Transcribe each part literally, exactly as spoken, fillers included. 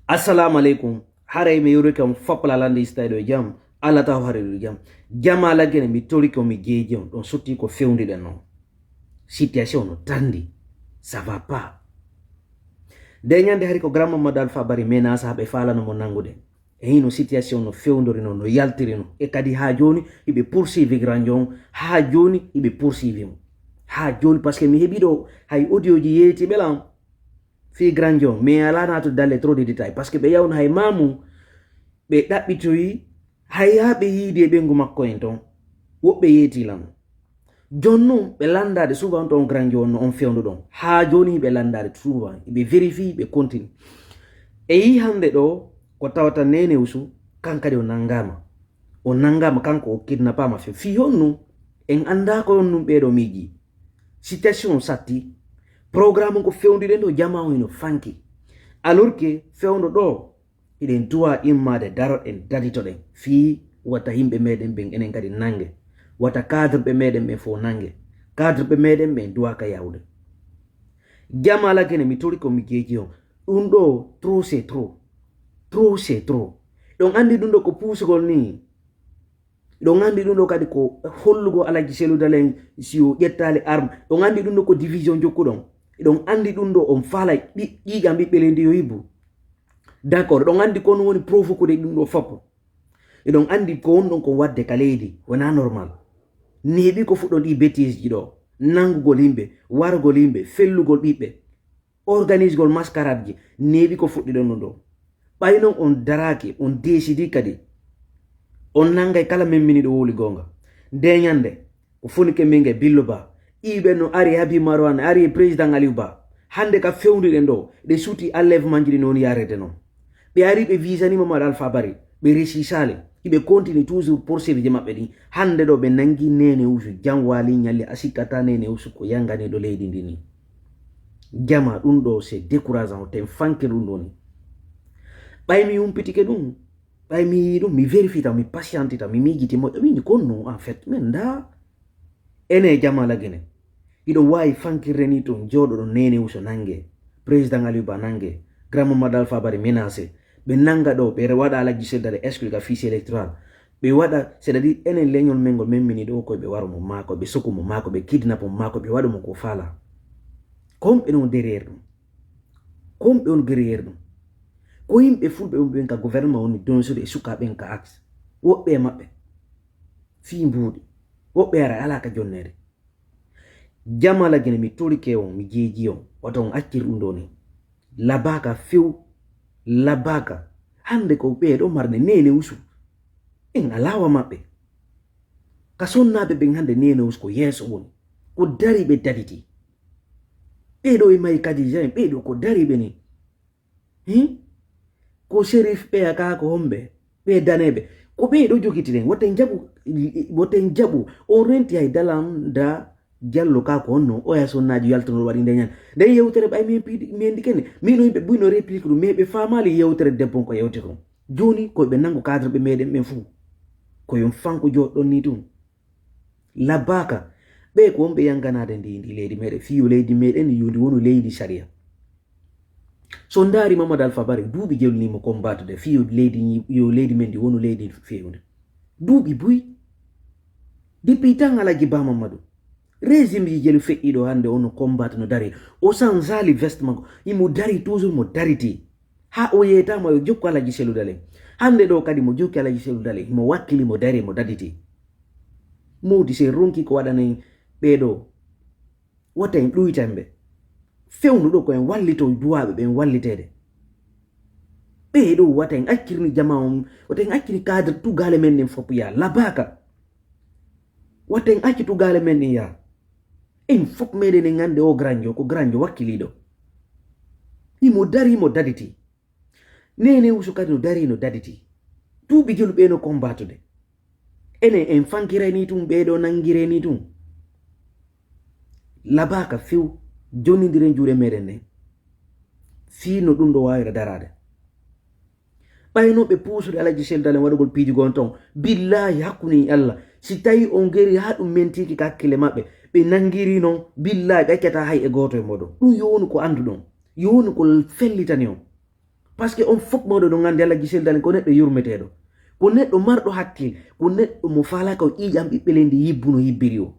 Assalamu aleykum. Haray mi yewrike on fop lalande istayɗo e jam. Allah taw haray ɗo jam. Jama lagene mi torike on mi jeeji on ɗon sotti ko fewndi ɗen non. Situation no tandi. Ça va pas. Nde ñande hari ko grand mamadou alpha bari menasa ɓe falano mo nangude. E hino situation no fewndori no no yaltiri no e kadi ha joni hiɓe poursuivi grand jon ha joni hiɓe poursuivi mo ha joni parce que mi heɓi ɗo hay audio ji yeeti ɓelan fi grand jon mais ala nato dalle trop de détail parce que ɓe yawno hay mamu ɓe ɗaɓɓitoyi hay ha ɓe yiidi e ɓengu makko en ton woɓɓe yeeti lan Jonnon ɓe landaade souvent to on grand jonno on fewndo ɗon haa jooni hiɓe landaade souvent hiɓe vérifie hiɓe continue e yi hannde ɗo ko tawata nene usu kan kadi o nangama o nangama kanko o kidnapama fe fi honnu en annda ko on num ɓeɗo miiji situation satti programme ko fewndi ɗen ɗo jama o hino fanki alors que fewndo ɗo Hiɗen duwa immaade daroɗen daditoɗen fii wata yimɓe meɗen ɓen enen kadi nannge, wata cadreɓe meɗen ɓen fof nannge. Cadreɓe meɗen ɓen duwaka yawde. Jamala gene mi tori ko mi jeeji on. Ɗum ɗo trop c'est trop. Trop c'est trop. Ɗon anndi ɗum ɗo ko puusugol nii. Ɗon anndi ɗum ɗo kadi ko hollugol Alhaji Selu Dalen si o ƴettaali arme. Ɗon anndi ɗum ɗo ko division jokkuɗon. Ɗon anndi ɗum ɗo on faala ƴiiƴam ɓiɓɓe leydi yo yibbu. D'accord, ɗon anndi ko on woni provoquer ɗum ɗo fop. Eɗon anndi ko on ɗon ko waɗde ka leydi, wona normal. Neeɓi ko fuɗɗon ɗi bêtise ji ɗo, nanngugol yimɓe, wargol yimɓe, fellugol ɓiɓɓe, organisegol mascarade ji, neeɓi ko fuɗɗiɗon ɗum ɗo. Ɓay non on daraaki, on décidi kadi. On nanngay kala memminiɗo wowli goonga. Nde ñannde, Ko funike min e Billo Ba. Iɓe no ari Habi Marwan, ari e président Aliou Ba. Hannde ka fewndi ɗen ɗo, ɗe suuti enlèvement ji ɗi noon yarete noon. Ɓe ari ɓe visani Mamadou Alpha Bari, ɓe resisali. Iɓe continue toujours poursuivre ji maɓɓe ɗi. Hannde ɗo ɓe nangi Nene Usu, jam wali ñalli asikata Nene Usu ko yanganiɗo leydi ndi ni. Jama ɗum ɗo c'est décourageant, ten fanke ɗum ɗo ni. Ɓay mi humpitike ɗum, ɓay mi yi ɗum, mi vérifier tan, mi patiente tan, mi miijiti moƴƴo, min ko non en fait, min da Ene e Jamala Gine, hiɗon waawi fankirde nii tun, jooɗoɗon Nene Uso nannge, Président Aliou Ba nannge, Grand Mamadou Alpha Bari menacé, ɓe nannga ɗo, ɓe waɗa Alhaji Seydou Dale exclu ka fichier électoral, ɓe waɗa, c'est-à-dire enen leñol men ngol memmini ɗo koye ɓe waro mo maako, ɓe soku mo maako, ɓe kidnapo mo maako, ɓe waɗa mo ko faala. Ko honɓe non derrière ɗum? Ko honɓe on derrière ɗum? Ko yimɓe fulɓe on ɓen ka gouvernement woni donsude e sukaaɓe ɓen ka axe. Woɓɓe e maɓɓe fii mbuuɗi. Woɓɓe ara alaa ka jonneede. Jamala Gine, mi torike on, mi jeeji on, wata on accir ɗum ɗo ni. Labaka few, labaka. Hannde ko ɓee ɗo marde Nene Usu. En alaa wa maɓɓe. Ka sonnaaɓe ɓen hannde Nene Usu ko yeeso woni. Ko dari ɓe daditi. Ɓee ɗo e mayi Kadija en, ɓee ɗo ko dari ɓe ni. Hi? Ko Sherif ɓeya ka ko homɓe? Ɓe daneɓe. Ko ɓe ɗo jogitiren. Woten jaɓu, woten jaɓu. On renti hay dalan da jallo ka ko honno oya sonnaji yaltuno waɗi nde ñan. Nde yewtere ɓay min piidi min ndi kene. Min o yimɓe buyno réplique ɗum mais ɓe faamaali yewtere debbon ko yewti kon. Jooni ko ɓe nango cadre ɓe meɗen ɓen fuu. Ko yon fanko joɗɗon ni tun. Labbaaka, ɓee ko wonɓe yannganaade ndi, ndi leydi meɗen, fii yo leydi meɗen yo ndi wonu leydi sariya. So ndaari Mamadou Alpha Bari, duuɓi jelu ni mo combattude, fii yo leydi, yo leydi men ndi wonu leydi feewde. Duuɓi buy. Depuis tan Alhaji Ba Mamadou. Régime ji jelu feƴƴiiɗo hannde ono combattre no dari. O sanzaali veste makko. Imo dari toujours mo dariti. Ha o yeetama yo jokku Alhaji Selu Dale. Hannde ɗo kadi mo jokki Alhaji Selu Dale. Mo wakkili mo dari mo daditi. Mowdi se ronki ko waɗanay ɓeeɗo. Wata en ɗuytan ɓe. Fewnu ɗo ko en wallito duwaaɓe ɓen walliteede. Ɓeeɗo wata en accirni jama on, wata en accirni cadre tugale men ɗen fof ya labaka. Wata en acci tugale men ɗin ya. En fof meɗen en andi o granjo, ko granjo wakkiliɗo. Imo dari, imo daditi. Nene Usu kadi no dari, no daditi. Duuɓi jelu ɓe no combattude. Enen en fankirani tun, ɓeeɗo nangirani tun. Labaka few, jonnindiren juuɗe meɗen ɗen. Fii no ɗum ɗo waawira daraade. Ɓay non ɓe puusude Alhaji Selu Dalen waɗugol piiji gon ton. Billahi hakkunde e Allah. Si tawi on geri haa ɗum mentiki ka hakkille maɓɓe, ɓe nangiri non, billahi ɓe accata hay e gooto e moɗon. Ɗum yo wonu ko annduɗon. Yo wonu ko fellitani on. Parce que on fof mawɗo ɗon anndi Alla Gisel Dalen ko neɗɗo yurmeteeɗo, ko neɗɗo marɗo hakkil, ko neɗɗo mo faalaaka o ƴiiƴam ɓiɓɓe leydi yibbuno yibbiri o.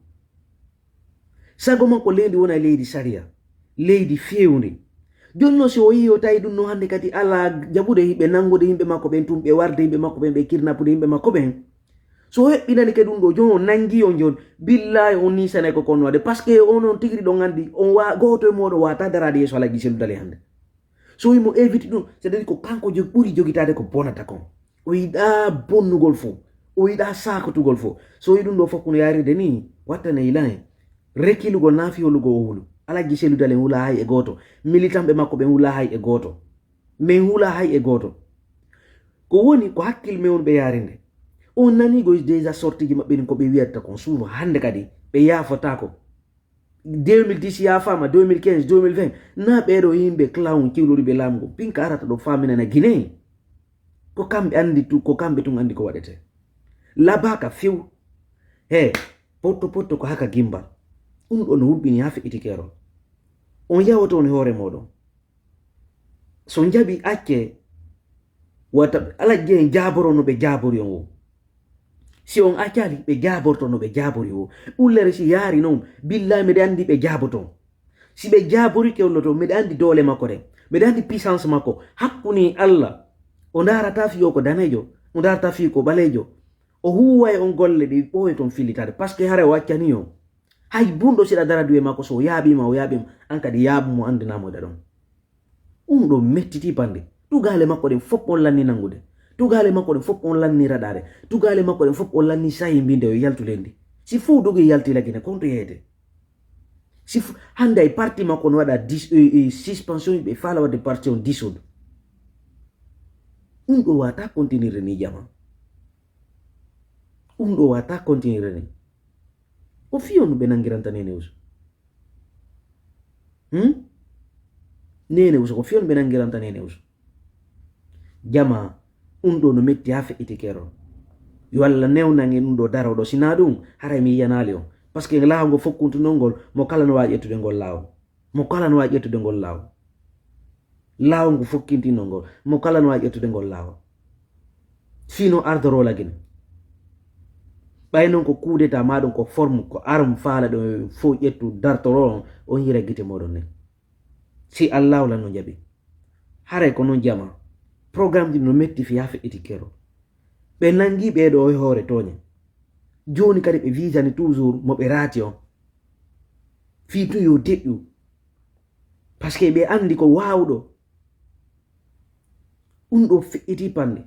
Sago makko leydi wona leydi sariya, leydi feewndi. Jooni noon si o yii o tawi ɗum no hannde kadi alaa jaɓude yimɓe nanngude yimɓe makko ɓen tun, ɓe warde yimɓe makko ɓen, ɓe kidnapude yimɓe makko ɓen. So o heɓɓinani ke ɗum ɗo, jooni o nanngi on jooni, billaahi on niisanay ko kon waɗde. Parce que onon tigi ɗon anndi, on wa-, gooto e mooɗon waata daraade yeeso Alla Gisel Dalen hannde. So wi mo évite ɗum, c'est-à-dire ko kanko jog-, ɓuri jogitaade ko bonata kon. O yiɗaa bonnugol fof. O yiɗaa saakotugol fof. So wi ɗum ɗo fof kono yaaride ni, wattane yilan. Rekilugol naa fi holugo o hulu. Alla Gisel Dalen hula hay e gooto. Militanɓe makko ɓen hula hay e gooto. Min hula hay e gooto. Ko woni ko hakkil men on ɓe yaarinde. On nani go déjà sortiji maɓɓe ɗin ko ɓe wiyata kon souvent hannde kadi ɓe yaafotaako. Deux mille dix yaafaama, deux mille quinze, deux mille vingt. Na ɓeeɗo yimɓe clown ciwluɗo ɓe laamu ngu. Pinka arata ɗo faaminana Guinée. Ko kamɓe anndi tu, ko kamɓe tun anndi ko waɗete. Labaka few. He, potto potto ko haka gimbal. Ɗum ɗo no hulɓini haa feƴƴiti keerol. On yahoto on hoore mooɗon. So njaɓi acce, wata Alla Gisel jaaboro no ɓe jaabori on o. Si on accali, ɓe jaaborto no ɓe jaabori o. Ullere si yaari noon, billahi miɗa anndi ɓe jaaboto. Si ɓe jaaborike on no to, miɗa anndi doole makko ɗen. Miɗa anndi puissance makko. Hakkuni Alla. O ndaarata fii o ko daneejo, o ndaarata fii ko ɓaleejo. O huuwa e on golle ɗi ɓooye ton fillitaade. Parce que hara o accani on. Hay bunɗo siɗa dara duwe makko, so o yaaɓiima, o yaaɓiima. An kadi yaaɓu mo, anndinaa mo ɗa ɗon. Ɗum ɗo mettiti bannde. Tugaale makko ɗen fof on lanni nanngude. Tugaale makko ɗen fof on lanni raɗaade. Tugaale makko ɗen fof on lanni sahi mbinde yo yaltu leydi. Si fof dogi yalti la Guinée, kon to yeyete. Si f-, hannde ay parti makko no waɗa dis-, eh, eh, suspension, ɓe faala waɗde parti on dissoudre. Ɗum ɗo wata continuer ni jama. Ɗum ɗo wata continuer ni. Ko fiyo no ɓe nanngiranta Nene Usu. Hmm? Nene Usu, ko fiyo no ɓe nanngiranta Nene Usu. Jama, ɗum ɗo no metti haa feƴƴiti keerol. Yo Allah newnan en ɗum ɗo daro ɗo. Si na ɗum, haray mi yiyanaali on. Parce que laawol ngol fokkuntunol ngol, mo kala no waawi ƴettude ngol laawol. Mo kala no waawi ƴettude ngol laawol. Laawol ngu fokkintinol ngol, mo kala no waawi ƴettude ngol laawol. Fii no ardoroo la Guinée. Ɓay noon ko coup d'état, maa ɗum ko forme, ko arme faala ɗo fof ƴettu dartoroo on, on hira gite mooɗon nen. Si Allah wala no jaɓi. Haray ko noon jama. Programme ɗi no metti fii haa feƴƴiti keerol. Ɓe nanngi ɓee ɗo e hoore tooñe. Jooni kadi ɓe visani toujours mo ɓe raati on. Fii tun yo deƴƴu. Parce que ɓe anndi ko waawɗo. Ɗum ɗo feƴƴiti bannde.